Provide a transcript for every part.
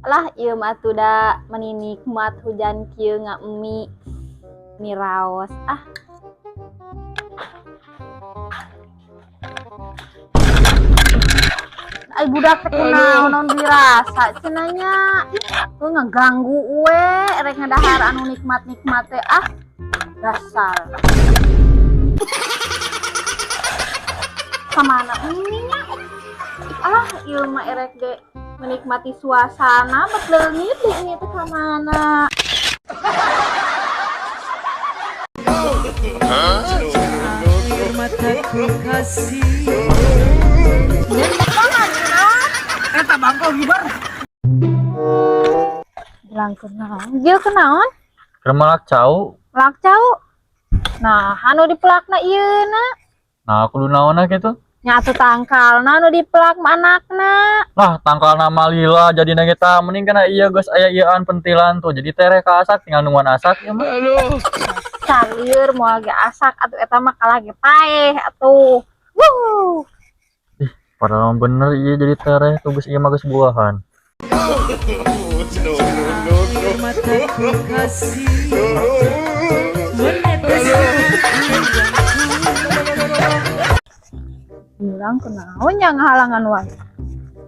Lah ieu mah atuh da meni nikmat hujan kieu ngamie. Ni raos ah. Ai budak teh kunaon naon dirasa cenah nya. Ih, ngaganggu we rek ngadahar anu nikmat-nikmat teh ah. Dasar. Kamana mie nya? Alah, ieu mah erek ge menikmati suasana bet leungit di ieu teh kamana. Air mataku kasih. Eta bangkol gibar. Bilang kunaon? Ieu kunaon? Keur melak cau. Melak cau. Nah, anu dipelakna ieu na. Nah, kudu naonna kitu? Nya atuh tangkalna anu dipelak mah anakna. Lah, tangkalna mah lila jadina ge tah mending kana ieu geus aya ieuan pentilan tuh. Jadi tereh ka asak tinggal nungguan asak ieu mah. Aduh. Calieur moal ge asak atuh eta mah kalah ge paeh atuh. Wuh. Ih, padahal mah bener ieu jadi tereh tuh geus ieu mah geus buahan. Air mataku kasih menetes. Urang kunaon nya ngahalangan wae.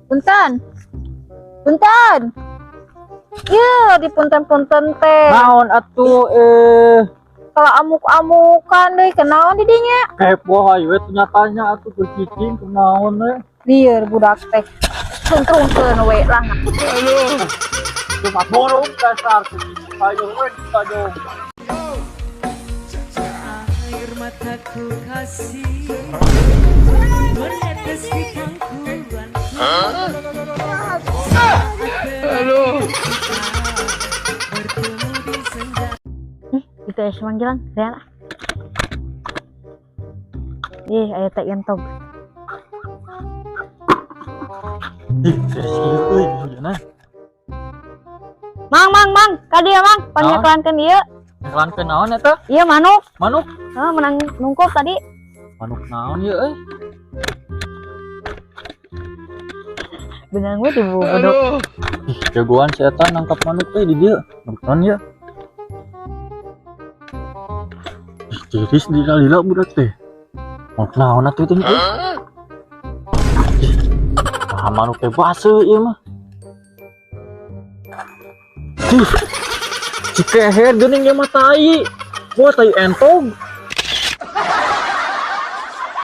Punten. Punten. Ieu di punten-punten teh. Naon atuh Kalau amuk-amukan deui kunaon di dinya? Kepo hayu we nyatanya atuh keur cicing kunaon we. Lieur budak teh. Cungkrungkeun we lah. Aduh. Cuma burung dasar cicing hayu we tajong. Air mataku kasih menetes di pangkuanku. Aduh. Bertemu di senja. Itu ya manggilan, saya lah. Ih, aya teh entog. Ih, serius ieu euy hujanna. Mang, mang, mang, ka dieu mang, pangiklankeun ieu. Iklankeun naon eta? Ieu manuk. Manuk? Heeh, menang nungkup tadi. Manuk naon ieu euy? Benang we dibubudu. Ih, jagoan si eta nangkap manuk euy di dieu. Manuk naon ieu? Ih, tiris di lila budak teh. Manuk naon atuh teh euy? Ih, nah manuk teh baseuh ieu mah. Ih, cikeher geuning ieu mah tai. Wah, tai entog.